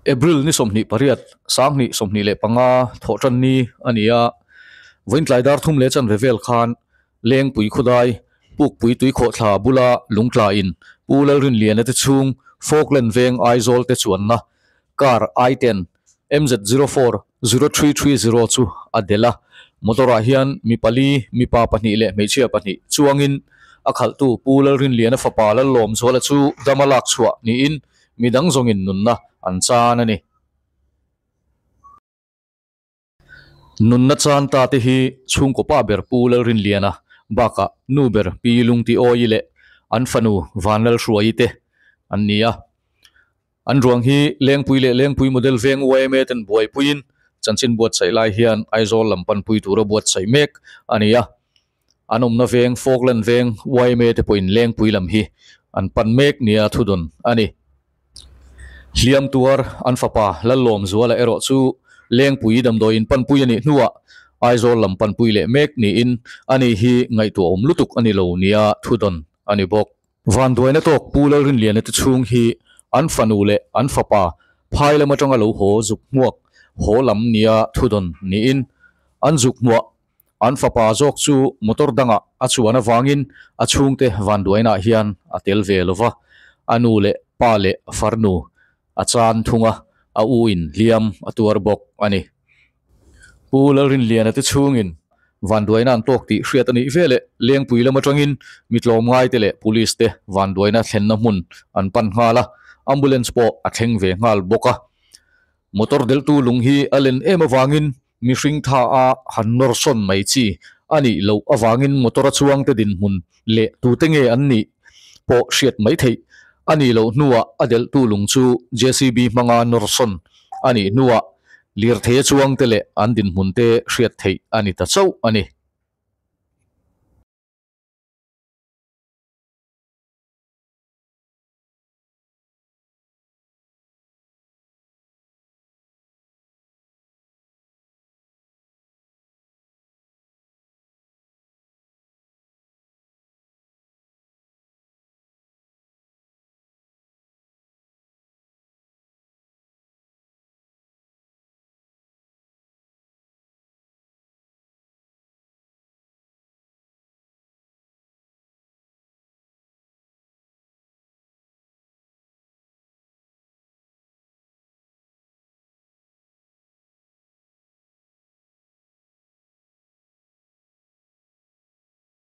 April ni 28, 2025 thawhtanni a ni a, vawiintlai dar thum leh chanve vel khan Lengpui khawdai Pukpui tuikhawhthla bula lungtlain Pu Lalrinliana te chhung Falkland veng Aizawl te chuanna car i-ten MZ04 0330 chu a delh a, motor ah hian mi pali, mipa pahnih leh hmeichhia pahnih chuangin a khalhtu Pu Lalrinliana fapa Lallawmzuala chu dama lak chhuah niin midang zawngin nunna an chan a ni. Nunna chan ta te hi chhungkaw pa ber Pu Lalrinliana bakah nu ber Pi Lungtiawi leh an fanu Vanlalhruaii te an ni a. An ruang hi Lengpui leh Lengpui Model Veng yma ten buaipuiin chanchin buatsaih lai hian Aizawl lam panpui tura buatsaih mek a ni a. An awmna veng Falkland veng yma te pawhin Lengpui lam hi an pan mek nia thudawn a ni. Hliam tuar an fapa Lallawmzuala erawh chu Lengpui damdawiin panpui a nih hnuah Aizawl lam panpui leh mek niin ani hi ngaihtuahawm lutuk a ni lo nia thudawn a ni bawk. Vanduaina tawk Pu Lalrinliana te chhung hi an fanu leh an fapa phai lam atanga lo haw zuk hmuak haw lam nia thudawn niin an zuk hmuah An fapa zawk chu motor dangah a chuan avangin a chhungte vanduainaah hian a tel ve lo va, a nu leh pa leh farnu a chan thung a, a u in hliam a tuar bawk a ni. Pu Lalrinliana te chhungin vanduaina an tawk tih hriat a nih veleh Lengpui lam atangin mi tlawmngaite leh Police te vanduaina thlenna hmun an pan nghal a, Ambulance pawh a thleng ve nghal bawk a. Motor delhtu lung hi a len em avangin Mihring tha a han nawr sawn mai chi a nih loh avangin motor a chuangte dinhmun leh tute nge an nih pawh hriat mai theih a nih loh hnuah a delhtu lung chu JCB hmanga nawr sawn a nih hnuah lirthei a chuangte leh an dinhmunte hriat theih a ni ta chauh a ni.